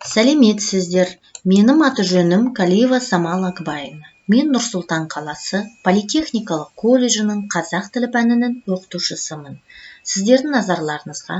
Сәлеметсіздер! Менің аты-жөнім Калиева Самал Акбаевна. Мен Нұр-Сұлтан қаласы политехникалық колледжінің қазақ тілі пәнінің оқытушысымын. Сіздердің назарларыңызға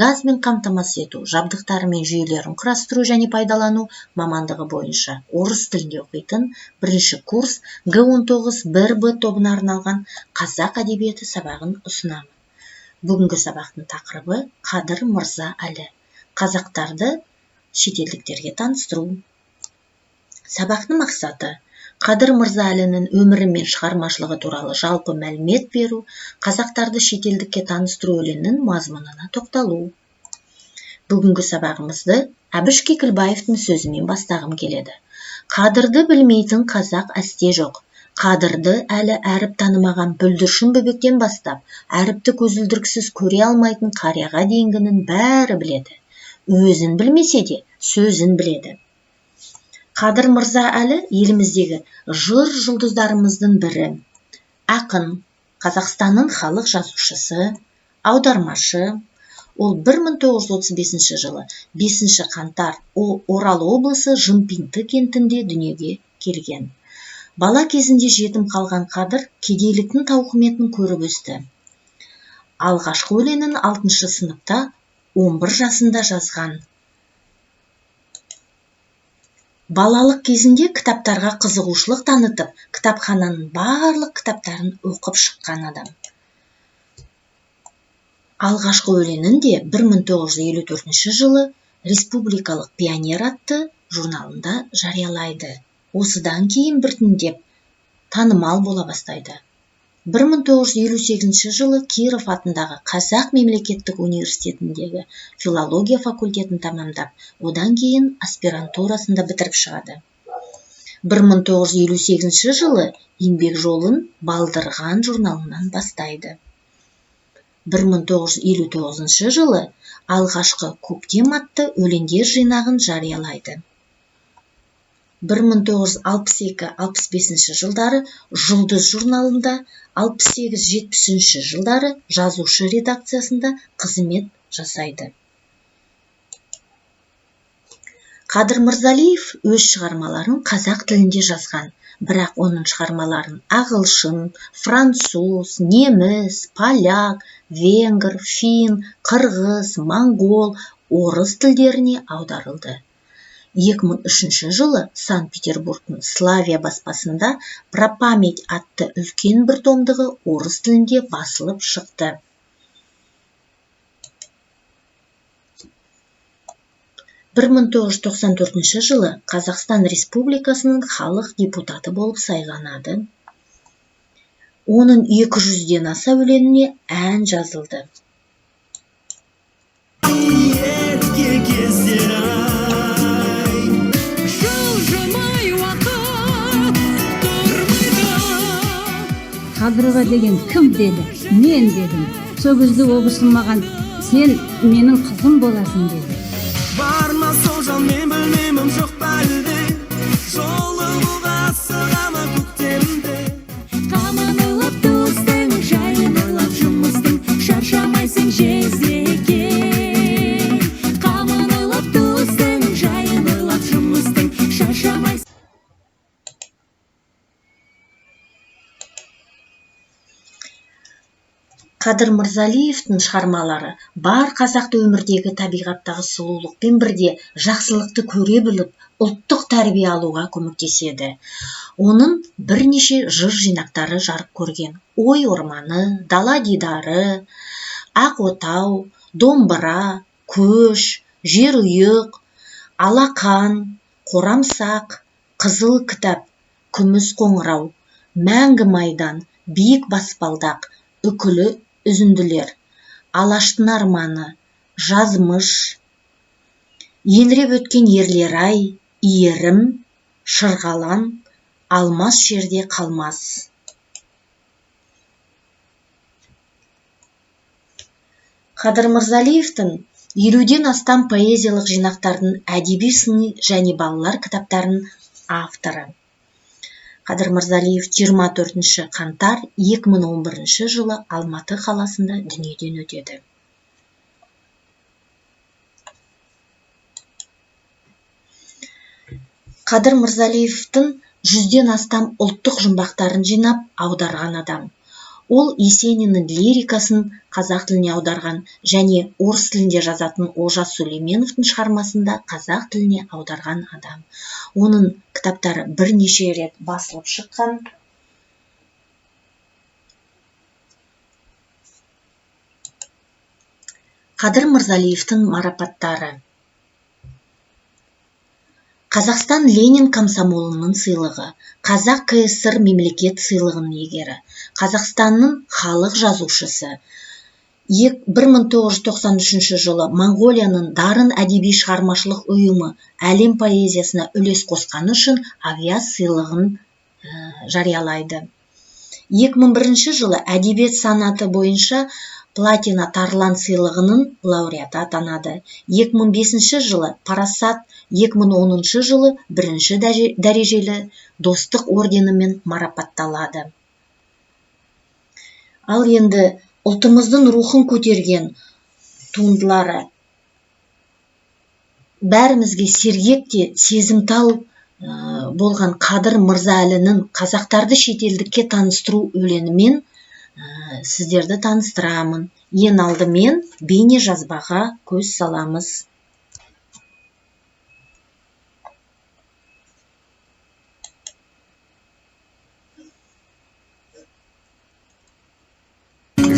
газбен қамтамасыз ету жабдықтары мен жүйелерін құрастыру және пайдалану мамандығы бойынша орыс тілінде оқитын бірінші курс Г19 1Б тобына арналған қазақ әдебиеті сабағын ұсынамын. Бүгінгі сабақтың тақырыбы Қадыр Мырза Әлі. Қазақтарды шетелдіктерге таныстыру. Сабақтың мақсаты: Қадыр Мырза Әлінің өмірі мен шығармашылығы туралы жалпы мәлімет беру, қазақтарды шетелдікке таныстыру өлеңінің мазмұнына тоқталу. Бүгінгі сабағымызды Әбіш Кекілбаевтың сөзімен бастағым келеді. Қадырды білмейтін қазақ әсте жоқ. Қадырды әлі әріп танымаған бүлдіршін бөбектен бастап, әріпті көзілдіріксіз көре алмайтын қарияға дейінгінің бәрі біледі. Өзін білмесе де, сөзін біледі. Қадыр Мырза Әлі еліміздегі жыр жұлдыздарымыздың бірі. Ақын, Қазақстанның халық жазушысы, аудармашы. Ол 1935 жылы 5 қаңтар Орал облысы Жымпиты кентінде дүниеге келген. Бала кезінде жетім қалған Қадыр кедейліктің тауқыметін көріп өсті. Алғашқы өлеңін 6 сыныпта 11 жасында жазған. Балалық кезінде кітаптарға қызығушылық танытып, кітапхананың барлық кітаптарын оқып шыққан адам. Алғашқы өлеңін де 1954 жылы Республикалық пионер атты журналында жариялайды. Осыдан кейін біртіндеп танымал бола бастайды. 1958 жылы Киров атындағы Қазақ мемлекеттік университетіндегі филология факультетін тамамдап, одан кейін аспирантурасын да бітіріп шығады. 1958 жылы еңбек жолын Балдырған журналынан бастайды. 1959 жылы алғашқы Көктем атты өлеңдер жинағын жариялайды. 1962-65 жылдары Жұлдыз журналында, 68-70 жылдары Жазушы редакциясында қызмет жасайды. Қадыр Мырзалиев өз шығармаларын қазақ тілінде жазған, бірақ оның шығармаларын ағылшын, француз, неміс, поляк, венгр, фин, қырғыз, моңғол, орыс тілдеріне аударылды. 2003 жылы Санкт-Петербургтың Славия баспасында «Про память» атты үлкен бір томдығы орыс тілінде басылып шықты. 1994 жылы Қазақстан Республикасының халық депутаты болып сайланады. Оның 200-ден аса өлеңіне ән жазылды. Қадырова деген кім деді? Мен дедім. Сол кезде ол кісі маған, сен менің қызым боласың деді. Бар ма сол жан, мен білмеймін, жоқ па әлде, жолығуға асыға ма көктемде. Қамын ойлап туыстың, жайын ойлап жұмыстың, шаршамайсың жездеке. Қамын ойлап туыстың, жайын ойлап жұмыстың, шаршамайсың. Қадыр Мырзалиевтің шығармалары бар қазақты өмірдегі табиғаттағы сұлулықпен бірге жақсылықты көре біліп, ұлттық тәрбие алуға көмектеседі. Оның бірнеше жыр жинақтары жарық көрген. Ой орманы, Дала дидары, Ақ отау, Домбыра, Көш, Жерұйық, Алақан, Қорамсақ, Қызыл кітап, Күміс қоңырау, Мәңгі майдан, Биік баспалдақ, Үкілі үзінділер, Алаштың арманы, Жазмыш, Еңіреп өткен ерлер-ай, Иірім, Шырғалаң, Алмас жерде қалмас. Қадыр Мырзалиевтің 50-ден астам поэзиялық жинақтардың, әдеби сыни және балалар кітаптарының авторы. Қадыр Мырзалиев 24 қаңтар 2011 жылы Алматы қаласында дүниеден өтеді. Қадыр Мырзалиевтің 100-ден астам ұлттық жұмбақтарын жинап аударған адам. Ол Есениннің лирикасын қазақ тіліне аударған және орыс тілінде жазатын Олжас Сүлейменовтің шығармасын да қазақ тіліне аударған адам. Оның кітаптары бірнеше рет басылып шыққан. Қадыр Мырзалиевтің марапаттары. Қазақстан Ленин комсомолының сыйлығы, Қазақ КСР мемлекет сыйлығының иегері, Қазақстанның халық жазушысы. 1993 жылы Моңғолияның Дарын әдеби шығармашылық ұйымы әлем поэзиясына үлес қосқаны үшін Авиас сыйлығын жариялайды. 2001 жылы әдебиет санаты бойынша Платина Тарлан сыйлығының лауреаты атанады. 2005 жылы Парасат, 2010 жылы бірінші дәрежелі Достық орденімен марапатталады. Ал енді ұлтымыздың рухын көтерген туындылары бәрімізге сергек те сезімтал болған Қадыр Мырза Әлінің қазақтарды шетелдікке таныстыру өлеңімен сіздерді таныстырамын. Ең алдымен бейне жазбаға көз саламыз.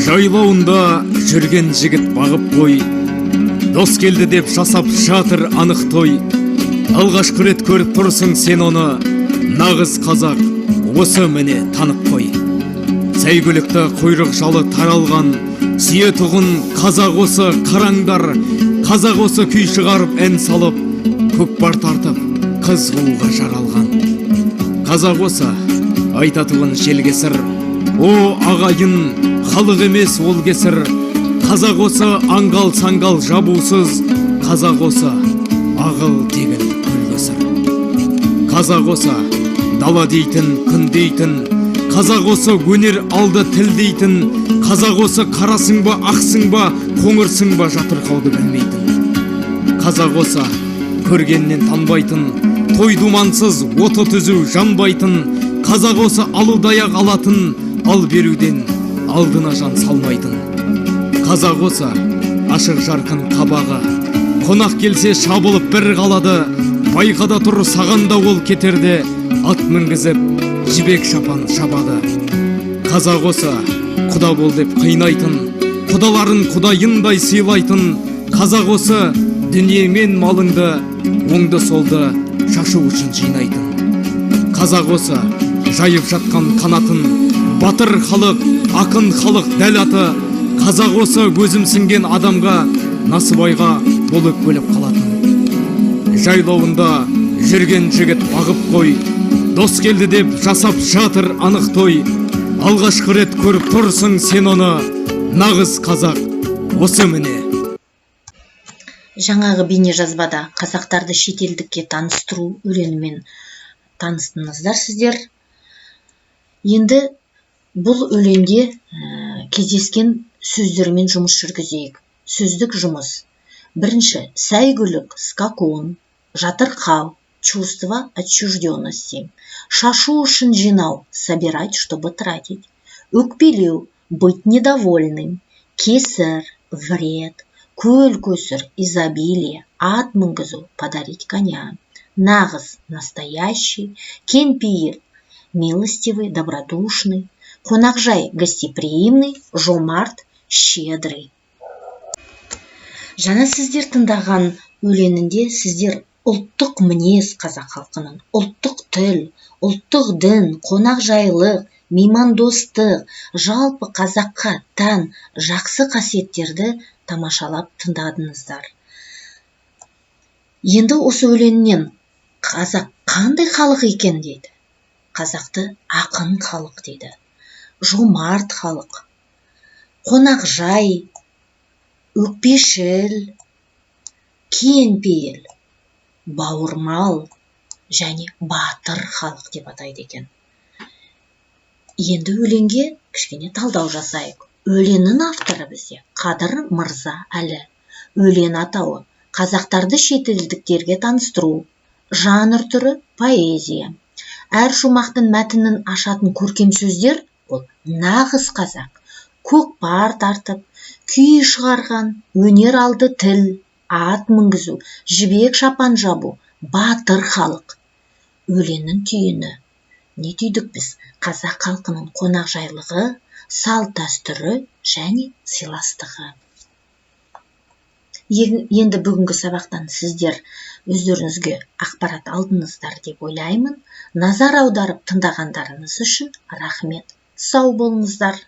Жайлауында жүрген жігіт бағып қой, дос келді деп жасап жатыр анық той. Алғашқы рет көріп тұрсың сен оны, нағыз қазақ осы міне танып қой. Сәйгүлікті құйрық жалы таралған, сүйетұғын қазақ осы қараңдар. Қазақ осы күй шығарып ән салып, көкпар тартып қыз қууға жаралған. Қазақ осы айтатұғын желге сыр, о ағайын халық емес ол кесір. Қазақ осы аңғал саңғал жабусыз, қазақ осы ағыл тегіл көлгөсір. Қазақ осы дала дейтін күн дейтін, қазақ осы өнер алды тіл дейтін. Қазақ осы қарасың ба ақсың ба қоңырсың ба жатырқауды білмейтін. Қазақ осы көргеннен танбайтын, той думансыз оты түзу жанбайтын. Қазақ осы алудай-ақ алатын, ал беруден алдына жан салмайтын. Қазақ осы ашық жарқын қабағы, қонақ келсе шабылып бір қалады. Байқада тұр саған да ол кетерде, ат мінгізіп жібек шапан шабады. Қазақ осы құда бол деп қинайтын, құдаларын құдайындай сыйлайтын. Қазақ осы дүние мен малыңды оңды солды шашу үшін жинайтын. Қазақ осы жайып жатқан қанатын, батыр халық, ақын халық дәл аты. Қазақ осы өзімсінген адамға насыбайға бол өкпелеп қалатын. Жайлауында жүрген жігіт бағып қой, дос келді деп жасап жатыр анық той. Алғашқы рет көріп тұрсың сен оны, нағыз қазақ осы міне. Жаңағы бейне жазбада қазақтарды шетелдікке таныстыру өлеңімен таныстыңыздар сіздер. Енді бұл өлеңде кездескен сөздермен жұмыс жүргізейік. Сөздік жұмыс. Бірінші, сәйгүлік, скакун, жатырқау, чувство отчужденности, шашу үшін жинау, собирать, чтобы тратить, өкпелеу, быть недовольным, кесір, вред, көл көсір, изобилие, ат мінгізу, подарить коня, нағыз, настоящий, кеңпейіл, милостивый, добродушный, қонақжай, гостеприимный, жомарт, щедрый. Жаңа сіздер тыңдаған өлеңінде сіздер ұлттық мінез қазақ халқының, ұлттық тіл, ұлттық дін, қонақжайлық, меймандостық, жалпы қазаққа тән жақсы қасиеттерді тамашалап тыңдадыңыздар. Енді осы өлеңнен қазақ қандай халық екен дейді? Қазақты ақын халық дейді, жомарт халық, қонақжай, өкпешіл, кеңпейіл, бауырмал және батыр халық деп атайды екен. Енді өлеңге кішкене талдау жасайық. Өлеңнің авторы бізде Қадыр Мырза Әлі. Өлең атауы қазақтарды шетелдіктерге таныстыру, Жанр түрі – поэзия. Әр шумақтың мәтінін ашатын көркем сөздер ол: нағыз қазақ, көкпар тартып, күй шығарған, өнер алды тіл, ат мінгізу, жібек шапан жабу, батыр халық. Өлеңнің түйіні. Не түйдік біз? Қазақ халқының қонақжайлығы, салт дәстүрі және сыйластығы. Енді бүгінгі сабақтан сіздер өздеріңізге ақпарат алдыңыздар деп ойлаймын. Назар аударып тыңдағандарыңыз үшін рахмет. Сау болыңыздар.